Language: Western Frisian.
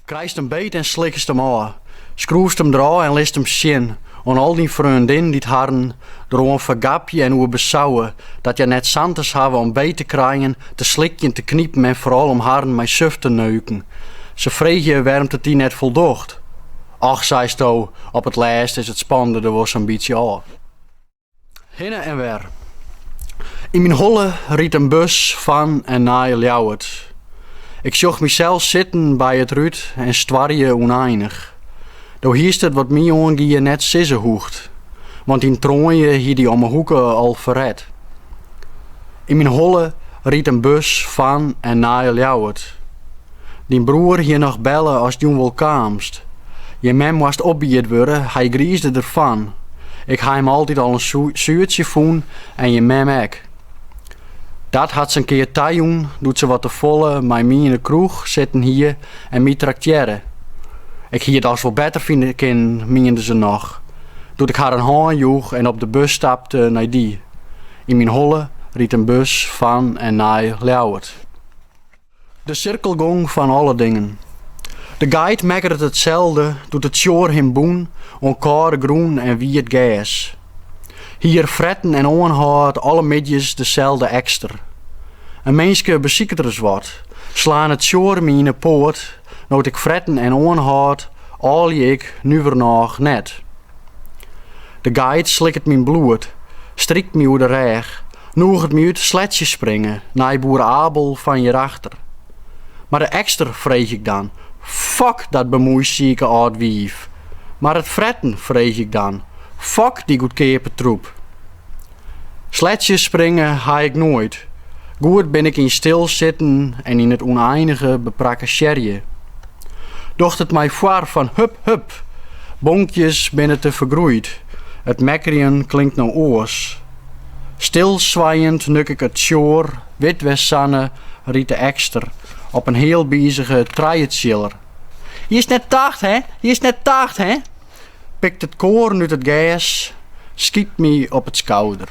Krijst him beet en slikst him ôf. Skroefst him derôf en litst him sjen oan al dyn freondinnen dy't harren deroan fergapje en oer besauwe dat hja net santes hawwe om beet te krijen, te slikjen, te knipen en foaral om harren mei suf te neuken. Se freegje wêrom't it dy net foldocht. Och, seisto, op it lêst is it spande der wol sa'n bytsje ôf. Hinne en wer. Yn myn holle rydt in bus fan en nei Ljouwert. Ik sjoch mysels sitten by it rút en stoarje ûneinich. Do hiest it wat my oangie net sizze hoegd, want dyn troanje hie dy om 'e hoeke al ferret. Yn myn holle rydt in bus fan en nei Ljouwert. Dyn broer hie noch belle ast jûn wol kaamst. Jin mem moast opbierd wurde, hy griisde derfan. Ik ha him altyd al in suertsje fûn en jin mem ek. Dat hat se in kear tajûn doe't se wat te folle mei my yn 'e kroech sitten hie en my traktearre. Ik hie it dochs wol better fine kinnen, miende se noch, doe't ik har in hân joech en op de bus stapte nei dy. Yn myn holle rydt in bus fan en nei Ljouwert. De sirkelgong fan alle dingen. De geit mekkeret itselde doe't it tsjoar him bûn oan kâlde grûn en wiet gers. Hier fretten en oanhâld alle middeis deselde ekster. In minske besiket ris wat, slaan it tsjoar my yn 'e poat, no't ik fretten en oanhâld, âlje ik nuvernôch net. De geit slikket myn bloed, strykt my oer de rêch, Nûget my út sletsje springe nei boer Abel fan hjirachter. Mar de ekster, freegje ik dan. Fok dat bemuoisike âld wiif. Mar it fretten, freegje ik dan. Fok dy goedkeape troep. Sletsje springe ha ik noait. Goed bin ik yn stil sitten en yn it ûneinige beprakkesearje. Docht it my foar fan hup hup. Bonkjes binne te fergroeid. It mekkerjen klinkt no oars. Stilswijend nuk ik it tsjoar, witwêrsanne rydt de ekster op in healbizige trijetsjiller. Hiest net tocht, hè? Hiest net tocht, hè? Pikt it koaren út it gers, skyt my op it skouder.